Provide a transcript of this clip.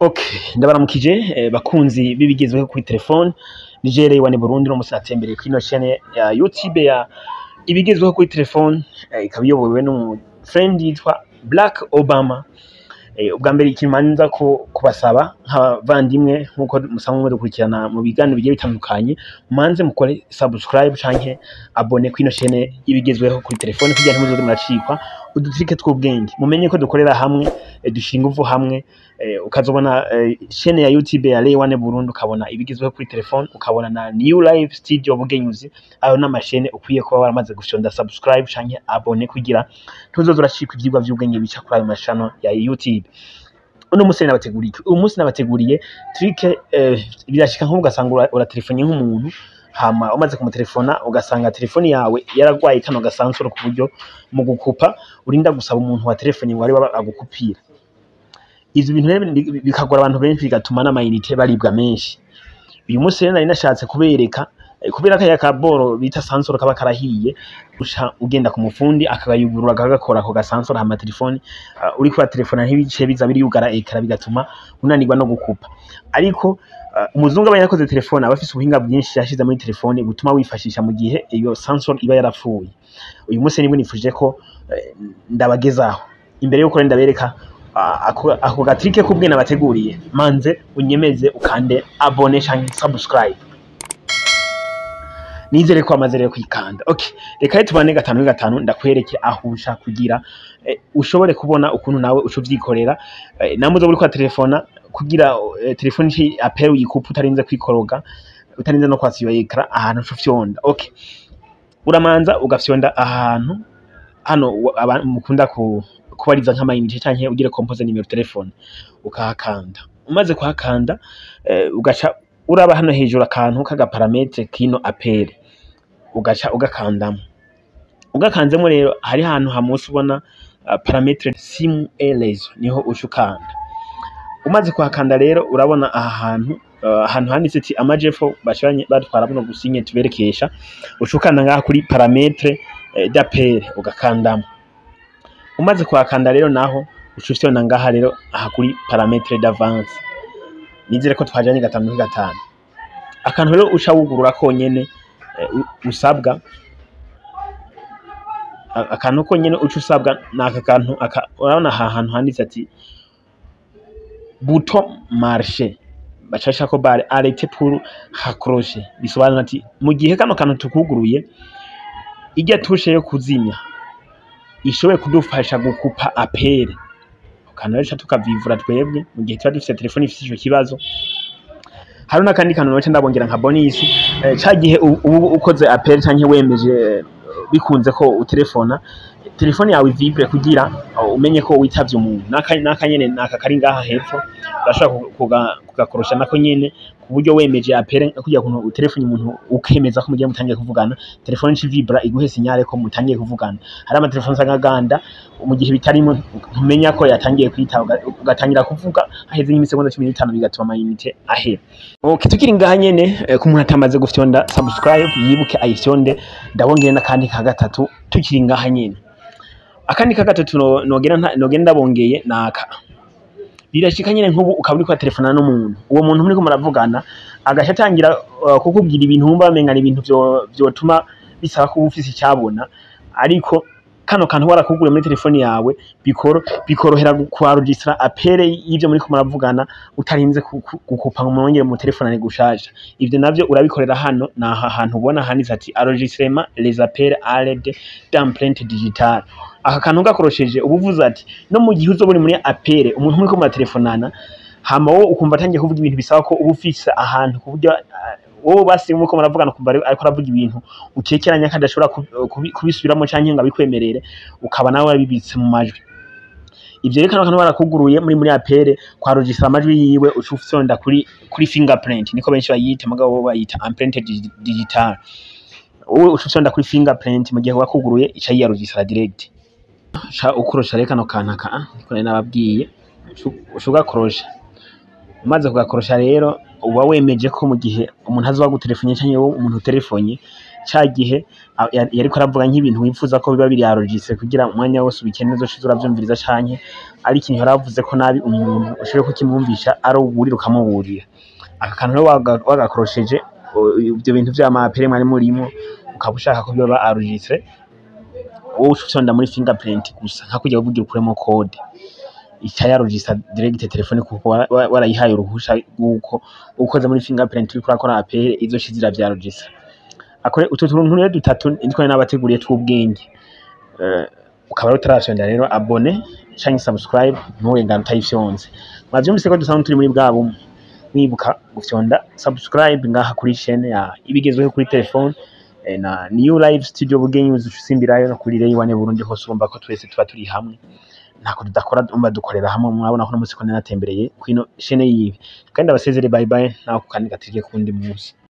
Okay, ndabaramukije bakunzi b'ibigezweho kuri telefone. Ni Jere wa Burundi no musatembereye kuri ino chaîne ya YouTube ya ibigezweho kuri telefone, ikaba iyobowe n'umu friend yitwa Black Obama. Ubwa mbere ikimanza ko kubasaba nk'abavandimwe, nk'uko musanzwe mudukurikirana mu biganiro bigiye bitandukanye, mumanze mukore subscribe canke abonner kuri ino chaîne y'ibigezweho kuri telefone kugira ntimuzoze muracikwa udutrike tw'ubwenge. Mumenye ko dukorera hamwe, dushinga inguvu hamwe, ukazobona chaîne ya YouTube ya Lay One Burundi, ukabona ibigezweho kuri telefone, ukabona na New Life Studio Bugenyuzi. Ayo n'amashene ukwiye kuba waramaze gufyonda subscribe canke abonner kugira ntuzoze uracikwa ivyigwa vy'ubwenge bica kuri ayo mashano ya YouTube. Uno musi nabateguriye iki? Uyu munsi nabateguriye trick. Birashika nk'ubu ugasanga uratelefone nk'umuntu, hama umaze kumutelefona ugasanga telefoni yawe yaragwaye kano gasansoro, ku buryo mu gukupa urinda gusaba umuntu wa telefoni ngo ariwe agukupira. Ivyo bintu rero bikagora abantu benshi, bigatuma n'amayinite baribwa menshi. Uyu munsi rero nari nashatse kubereka, kubera kariya kaboro bita sansoro kaba karahiye, uca ugenda ku mufundi akakayugurura, akagakora ako gasansoro, hama telefoni uriko uratelefona ntibice biza biriyugara écran, bigatuma unanirwa no gukupa. Ariko umuzungu aba yarakoze telefone aba afise ubuhinga bwinshi yashize muri telefone butuma wifashisha mu gihe iyo sansoro iba yarapfuye. Uyu munsi nibwo nifuje ko ndabagezaho. Imbere yuko rero ndabereka ako gatrike k'ubwenge nabateguriye, manze unyemeze ukande abonner canke subscribe. Nizere ko wamaze rero kwikanda. Okay, reka rero tubane gatanu kuri gatanu, ndakwereke aho uca kugira ushobore kubona ukuntu nawe uca uvyikorera, namwe uzoba uriko uratelefona, kugira telefone ice appel uyikupe utarinze kwikoroga, utarinze no kwatsa iyo écran, ahantu uca ufyonda. Okay, uramanza ugafyonda ahantu hano mukunda kubariza nk'amayinite canke ugire composer numéro téléphone, ukahakanda. Umaze kuhakanda, ugaca uraba hano hejuru akantu k'aga paramètre kino appel, ugaca ugakandamo. Ugakanzemo rero, hari ahantu hamusi ubona paramètre SIM et réseau, niho uca ukanda. Umaze kuhakanda rero, urabona aha hantu, ahantu handitse ati amajepfo bashiranye batwara buno gusinye tuberekesha. Uca ukanda ngaha kuri paramètre d'appel, ugakandamo. Umaze kuhakanda rero naho, uca ufyonda ngaha rero aha kuri paramètre d'avance. Nizere ko twajanye gatanu kuri gatanu. Akantu rero uca wugurura konyene, usabwa akantu konyene uca usabwa ni aka kantu aka. Urabona aha hantu handitse ati bouton marche, baca bashirako barre arrêter pour raccrocher. Bisobanura ati mu gihe kano kantu tukuguruye, irya touche yo kuzimya ishoboye kudufasha gukupa appel. Akantu rero tukavivura twebwe mu gihe tuba dufise telefone ifise ico kibazo. Hari n'akandi kantu noca ndabongera nka bonus. Ca gihe ubu ukoze appel canke wemeje, bikunze ko utelefona, telefone yawe vibre kugira umenye ko witavye umuntu. Naka nyene naka kari ngaha hepfo, urashobora kugakorosha nako nyene, ku buryo wemeje appel, kugira kuntu utelefone umuntu ukemeza ko mugiye mutangiye kuvugana, telefone ica vibra iguhe signal ko mutangiye kuvugana. Hari amatelefone usanga aganda, mu gihe bitarimo ntumenya ko yatangiye kwitaba, ugatangira kuvuga haheze nk'imisegonda 15, bigatuma amayinite ahera. Okay, tukiri ngaha nyene, ku muntu atamaze gufyonda subscribe yibuke ayifyonde. Ndabongere n'akandi ka gatatu tukiri ngaha nyene. Akandi ka gatatu nogera ndabongeye naka: birashika nyene nk'ubu ukaba uriko uratelefona n'umuntu, uwo muntu muriko muravugana agaca atangira kukubwira ibintu wumva bamenga ni ibintu vyotuma bisaba ko uba ufise icabona. Ariko kano kantu warakuguriye muri telefoni yawe, bikorohera kuenregistra appel y'ivyo muriko muravugana, utarinze gukupa ngo mwongere mu telefonane gushasha. Ivyo navyo urabikorera hano, ni aha hantu ubona handitse ati enregistrement les appels à l'aide d'empreinte digitale. Aka kantu gakorosheje, uba uvuze ati no mu gihe uzoba uri muri appel, umuntu muriko muratelefonana, hama wowe ukumva atangiye kuvuga ibintu bisaba ko uba ufise ahantu, ku buryo wowe basi muriko muravugana ukumva ariko aravuga ibintu ukekeranya kandi adashobora kubisubiramwo canke ngo abikwemerere, ukaba nawe wabibitse mu majwi. Ivyo rero kano kantu barakuguruye muri appel, kwenregistra amajwi yiwe, uca ufyonda kuri fingerprint, niko benshi bayita, mugabo bo bayita empreinte digitale. Wowe uca ufyonda kuri fingerprint, mu gihe wakuguruye ica yiyenregistra direct. Uca ukorosha rero kano kantu aka, niko nari nababwiye, uca ugakorosha. Umaze kugakorosha rero, uba wemeje ko mu gihe umuntu azoba agutelefone canke wowe umuntu utelefonye, Ca gihe yariko aravuga nk'ibintu wifuza ko biba biri enregistré kugira umwanya wose ubikeneye uzoce uza uravyumviriza, canke ari ikintu yaravuze ko nabi umuntu ushobore kukimwumvisha, ari uwurira ukamuburira. Aka kantu rero wagakorosheje, ivyo bintu vy'ama appels mwari murimwo ukaba ushaka ko biba enregistré, wowe uca ufyonda muri fingerprint gusa nka kurya kugira ukuremo code, ica yaregistra direct telefone, kuko warayihaye uruhusha rw'uko ukoze muri fingerprint uriko urakora appel izoca iza iravyaregistra. Akore utu tuntu rero dutatu nitwo nabateguriye tw'ubwenge. Ukaba rero utarafyonda rero abonner canke subscribe, nturengane utayifyonze. Mwavyumvise ko dusanzwe turi muri bwa bumwe. Mwibuka gufyonda subscribe ngaha kuri chaîne ya ibigezweho kuri telefone, na New Live Studio Bugenyi, usimbirayo no kuri Ray One Burundi hose. Urumva ko twese tuba turi hamwe, ntako tudakora, umva dukorera hamwe. Murabona ko no munsi ko natembereye kwino chaîne yiwe, kandi abasezere, bye bye, naho ku kandi gatirike kundi munsi.